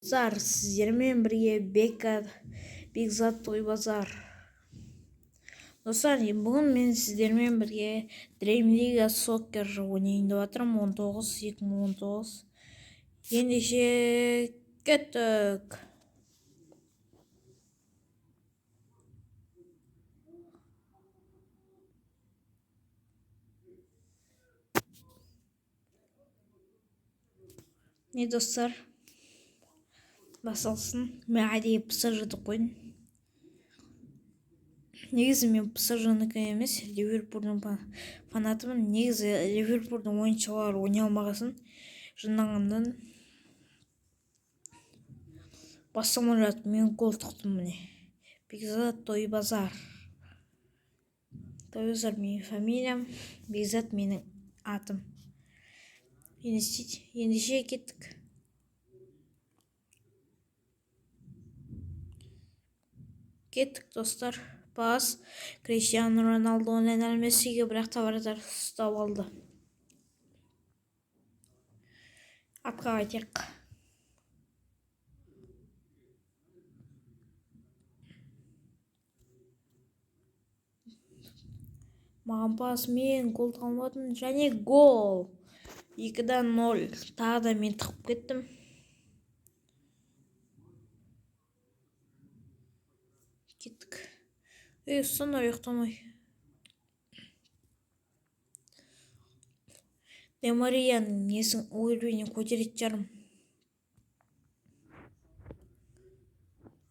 Достар, сіздермен бірге Бека Бекзат Тойбазар. Достар, бүгін мен сіздермен бірге Dream League Soccer ойнайын деп жатырмын. 19 2019. Ендеше кеттік. Не, достар, басталсын. Мен әдейі ПСЖ деп қойдым. Негізі мен ПСЖ-нікі емес, Ливерпульдің фанатымын. Негізі Ливерпульдің ойыншылары ойнай алмағасын жынданғаннан басталмай жатып мен гол тықтым. Міне, Бекзат Тойбазар. Тойбазар менің фамилиям, Бекзат менің атым. Ендеше кеттік. Кеттік, достар. Пас Криштиану Роналду Лионель Мессиге, бірақ та вратарь ұстап алды. Артқа қайтайық. Маған пас, мен гол алмадым және гол. 2-0. Тағы да мен тығып кеттім. Кеттік. Ей, ұстаңдар, ұйықтамай. Де Марияның несін уровенін көтеретін шығармын.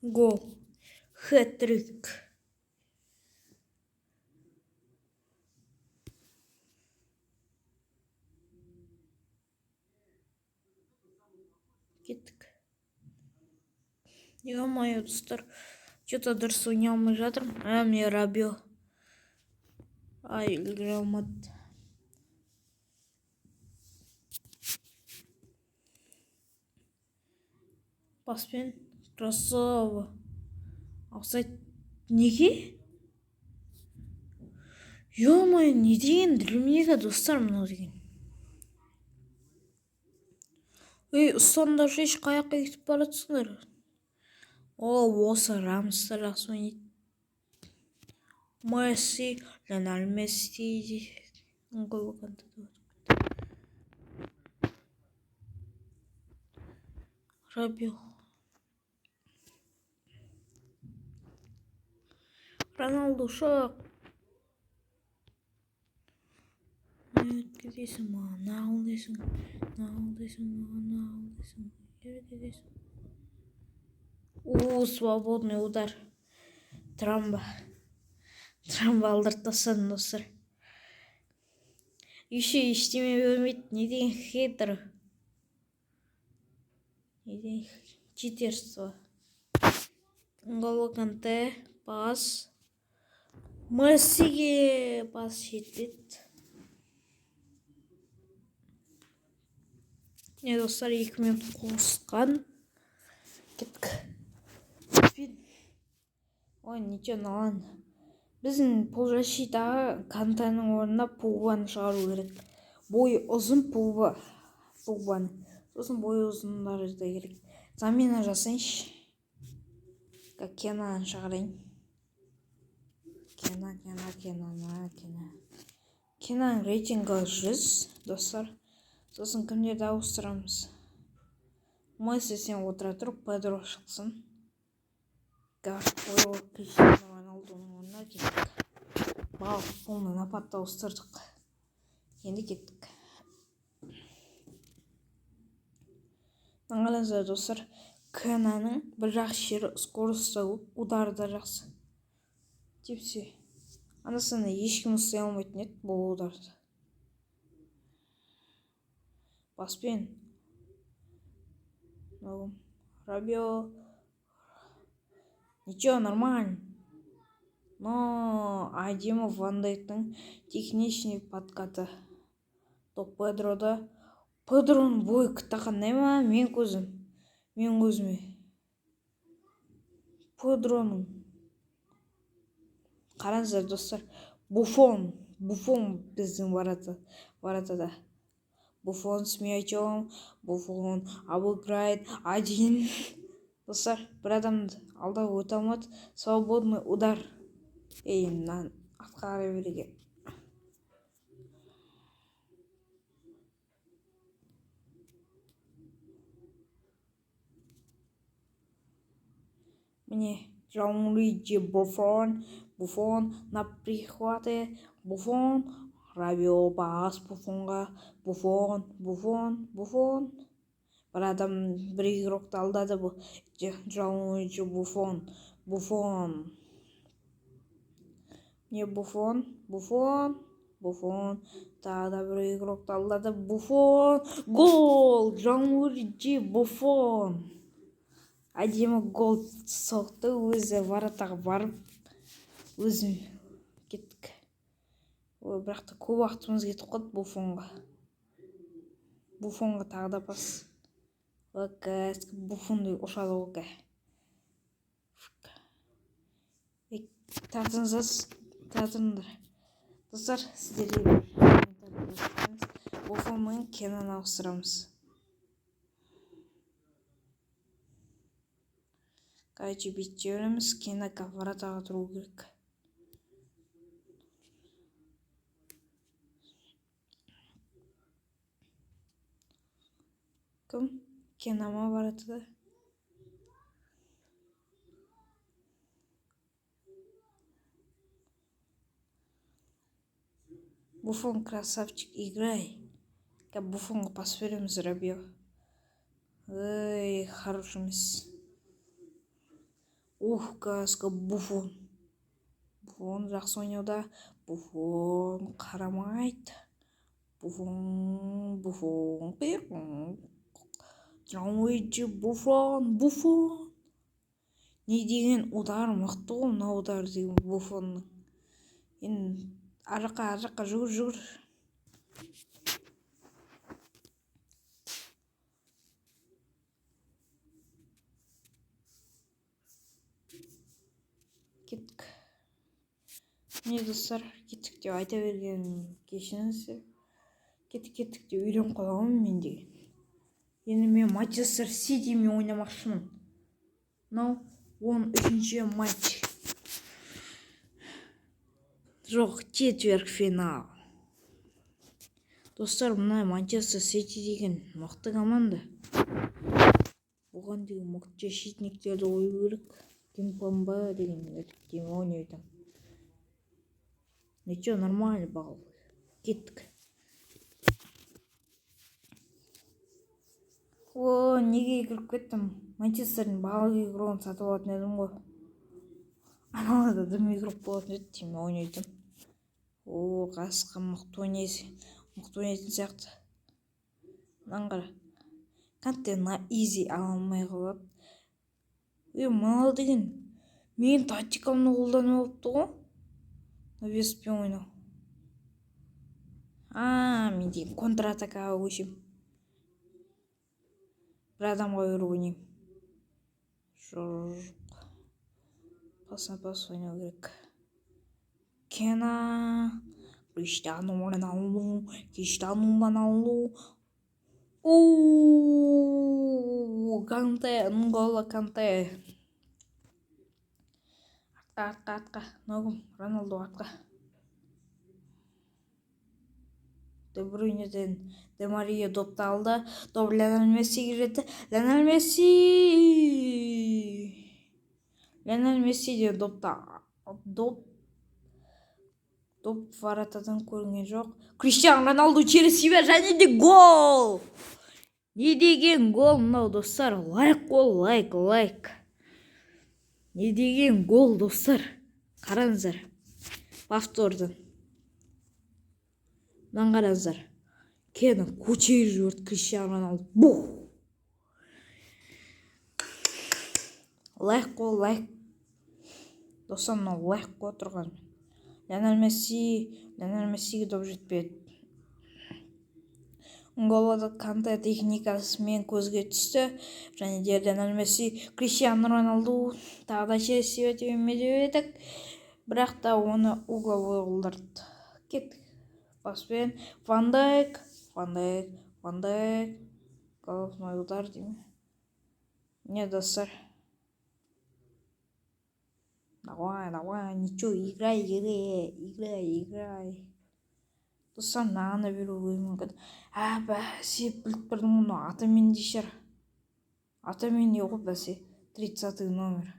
Гол. Хет-трик. Кеттік. Ё-моё, достар. Что-то дұрыс ойнай алмай жатырмын. А, міне, Рабио. Ай, үлгере алмады. Паспен. Красава. Офсайд. Неге? Ё-моё, не деген Dream достар, мынау деген. Ей, ұстаңдаршы, еш қай жаққа кетіп бара жатсыңдар? О, осы Рамос та жақсы ойнайды. Месси, Лионель Месси, Нголо Канте. Рабио. Роналду, шық. Не өткізесің маған, нағыл дейсің, нағыл дейсің маған, нағыл дейсің, дейсің. О, свободный удар. Трамба. Трамба алдырып тастадым, достар. Еще ештеме бермейді. Не деген хейтер. Не деген читерство. Нголо Канте, пас. Мессиге пас жетпеді. Не, достар, 2 минут қосқан. Кеттік. Ой, ничего, ладно. Біздің полузащитаға Кантаның орнына Погбаны шығару керек. Бойы ұзын Погба. Погбаны. Сосын бойы ұзындары да керек. Замена жасайыншы. Кенаны шығарайын. Кена, Кена, Кена, Кена. Кенаның рейтингі 100, достар. Сосын кімдерді ауыстырамыз? Месси, сен отыра тұр, Педро шықсын. Гакпо Криштиану Роналдуның орнына. Кеттік. Балық полный нападты ауыстырдық. Енді кеттік. Қараңыздар, достар, Кенаның бір жақсы жері скорості көп, удары да жақсы. Тепсе, анда санда ешкім ұстай алмайтын еді бұл ударды. Паспен. Рабио. Ничего, нормально. Но әдемі Ван Дейктің техничный подкаты. Топ Педрода. Педроның бойы қандай ма? Мен көзім. Мен көзіме. Педроның. Қараңыздар, достар. Буфон. Буфон біздің ворота, воротада. Буфон с мячом. Буфон обыграет один. Достар, бір адамды алдап өте алмады. Свободный удар. Ей, мынаны артқа қарай берген. Міне, Джанлуиджи Буфон. Буфон на прихвате. Буфон. Рабио пас Буфонға. Буфон, Буфон, Буфон. Бір адам, бір игрокты алдады бұл. Джанлуиджи Буфон. Буфон. Не, Буфон, Буфон, Буфон. Тағы да бір игрокты алдады. Буфон. Гол! Джанлуиджи Буфон. Әдемі гол соқты, өзі воротаға барып өзім. Кеттік. Ой, бірақ та көп уақытымыз кетіп қалды. Буфонға, Буфонға тағы да пас. Буфон ұшады ғой. Тартыңыздар, тартыңдар, достар. Сіздерге Буфон мен Кенаны ауыстырамыз. Короче, бүйтіп жібереміз. Кена воротаға тұру керек. Кім, Кена ма воротада? Буфон, красавчик, играй. Буфонға пас береміз. Рабио, ей, хорош емес. Ух, каска. Буфон, Буфон жақсы ойнауда. Буфон қарамайды. Буфон, Буфон, Джанлуиджи Буфон. Буфон, не деген удар! Мықты ғой мына удар деген Буфонның. Енді ар жаққа, ар жаққа жүгір, жүгір. Кеттік. Міне, достар, кеттік деп айта бергенім кешіріңіздер. Кеттік, кеттік деп үйреніп қалғанмын мен деген. Енді мен Манчестер Ситимен ойнамақшымын. Мынау 13-матч. Жоқ, четверть финал. Достар, мына Манчестер Сити деген мықты команда. Бұған деген мықты защитниктерді қою керек. Кимпембе деген өтіп ойнайды. Ничего, нормально балл. Кеттік. О, неге кіріп кеттім? Манчестердің барлық игрогын сатып алатын едім ғой. Аналарда дым игрок болатын еді деймін ойнайтын. О, қасқа мықты ойнайсың, мықты ойнайтын сияқты. Мынаны қара, Канте на изи ала алмай қалады. Е, мынау деген менің тактикамды қолданып алыпты ғой, навеспен ойнау. А мен деген контратакаға көшемін. Бір адамға беріп ойнаймын. Жоқ, пас на пас ойнау керек. Кена, Криштиану Роналду, Криштиану Роналду. Канте, Нголо Канте. Артқа, артқа, артқа. Мынау кім? Роналду, артқа. Де Брюйнеден Де Мария допты алды. Доп Лионель Мессиге жетті. Лионель Месси, Лионель Месси де допты, доп воротадан көрінген жоқ. Криштиану Роналду через себя және де гол! Не деген гол мынау, достар! Лайк қой, лайк, лайк! Не деген гол, достар! Қараңыздар повтордан. Мынаны қараңыздар, Кені көтеріп жіберді Криштиану Роналду. Бух! Лайк қой, лайк, достар! Мынау лайк қой тұрған. Лионель Месси, Лионель Мессиге доп жетпеді. Нголо Канте техникасымен көзге түсті. Және де Лионель Месси, Криштиану Роналду тағы да через себя едік, бірақ та оны угловой қылдырды. Кеттік. Паспен Ван Дайк, Ван Дайк, Ван Дайк, головной удар деймін. Не, достар. Давай, давай, ничего, играй, играй, играй, играй. Достар, мынаған да беруге мүмкін. Ә, бәсе, біліп тұрдым, мұны Отаменди шығар. Отаменди ғой, бәсе, 30 номер.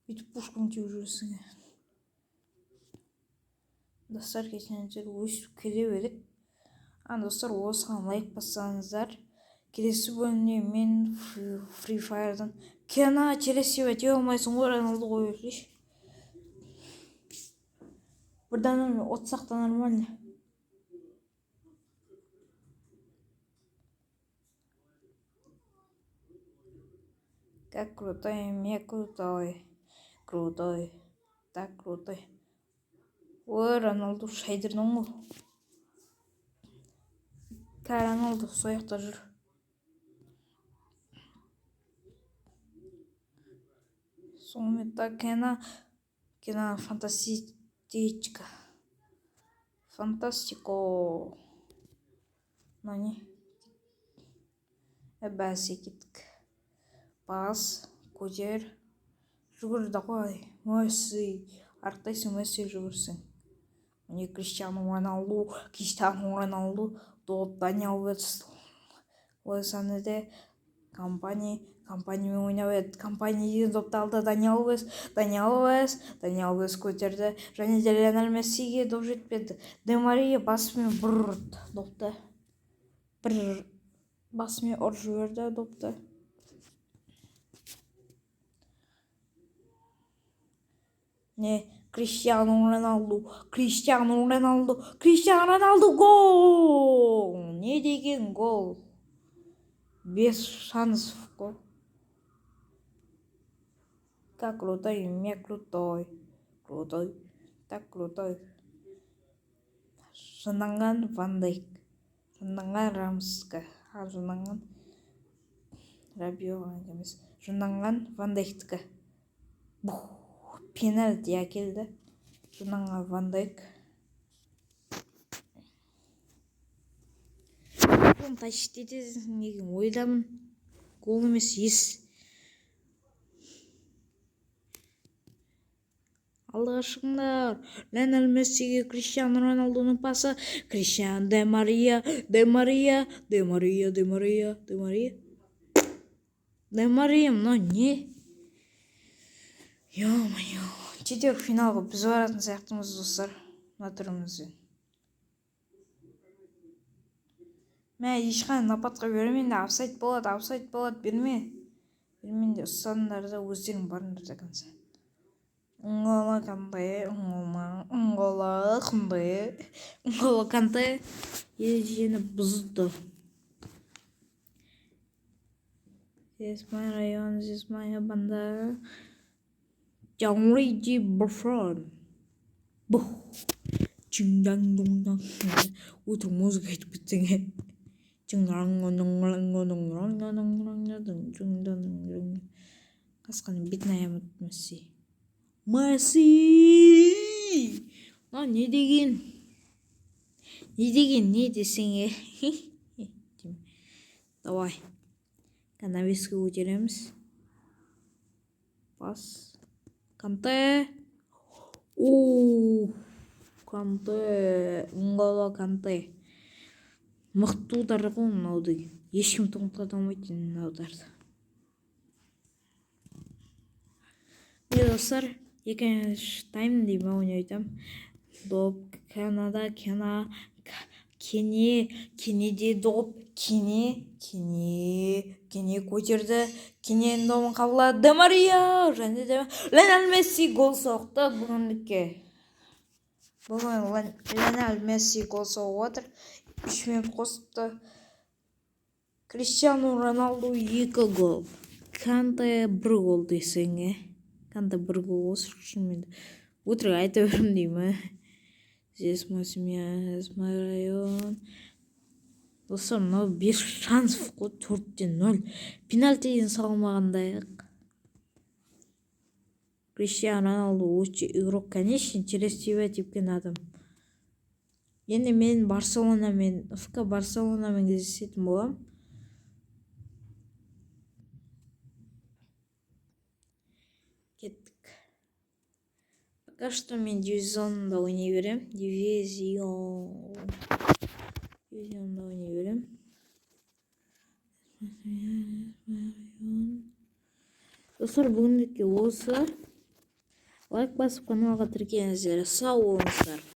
Бүйтіп пушканы теуіп жүрсің. Достар, кешіріңіздер, өсіп келе береді. А, достар, осыған лайк бассаңыздар, келесі бөлімде мен Free Fire'дан Кена через себя теуе алмайсың ғой, Роналду қойып жіберші. Бірден ұтсақ та нормально. Как крутой, мне крутой. Крутой. Так крутой. Ой, Роналду шайдырдың ғой. Ка Роналду сол жақта жүр. Сонымен так Кена, Кена фантастичка. Фантастико. Мынау не? Бәсе, кеттік. Бас, көтер. Жүгір, давай. Месси. Арықтайсың, Месси жүгірсің. Міне, Криштиану Роналду, Криштиану Роналду, доп Дани Алвес. Де Компани, Компанимен ойнап еді. Компани деген допты алды Дани Алвес, Дани Алвес, Дани Алвес көтерді. Және де Лионель Мессиге доп жетпеді. Де Мария басымен бір ұрды допты. Бір басымен ұрып жіберді допты. Не, Криштиану Роналду, Криштиану Роналду, Криштиану Роналду, гол! Не деген гол? Без шансов гол. Как крутой, мне крутой. Крутой, так крутой. Жынданған Ван Дейк. Жынданған Рамосқа. А, жынданған Рабио емес. Жынданған Ван Дейктікі. Бух, пенальти әкелді. Жынданған Ван Дейк. Оны тащить етесің деген ойдамын. Гол емес, ес. Алдыға шығыңдар. Лионель Мессиге Криштиану Роналдуның пасы. Криштиан Де Мария, Де Мария, Де Мария, Де Мария, Де Мария. Де Мария, мынау не? Ё-моё. Четверть финалға біз баратын сияқтымыз, достар. Мына түрімізбен. Мә, ешқандай нападқа бермеңдер, офсайд болады, офсайд болады, берме. Бермеңдер, ұстаңдар да өздерің барыңдар до конца. Нголо Канте, Нголо Канте, Нголо Канте ережені бұзды. Здесь мой район, здесь моя банда. Джанлуиджи Буффон. Бух. Чинг дong дан. Өтірік музыка айтып кетсең. Қасқаның бетін аямады Месси. Месси! Мынау не деген? Не деген, не десең, е? Давай. Навеске көтереміз. Пас. Канте. О, Канте. Нголо Канте. Мықты удар ғой мынау деген. Ешкім тоқтата алмайды мына ударды. Міне, достар, екінші тайм деймін, ойнайтамын. Доп Канада, Кена, Кене, Кенеде доп, Кене, Кене, Кене көтерді, Кененің добын қабылдады Де Мария және де Лионель Месси гол соқты бүгіндікке. Бүгін Лионель Месси гол соғып отыр. 3 минут қосыпты. Криштиану Роналду 2 гол. Канте 1 гол десең, е. Канте 1 гол қосып, шынымен өтірік айта беремін деймін. Здесь моя семья, здесь мой район. Достар, мынау без шансов қой, 4-0. Пенальтиден салмағандай. Криштиану Роналду лучший игрок, конечно, через тебя тепкен адам. Енді мен Барселонамен, ФК Барселонамен кездесетін боламын. Кеттік. Пока что мен дивизионда ойнай беремін. Дивизионда ойнай беремін. Достар, бүгіндікке осы. Лайк басып, каналға тіркеліңіздер. Сау болыңыздар.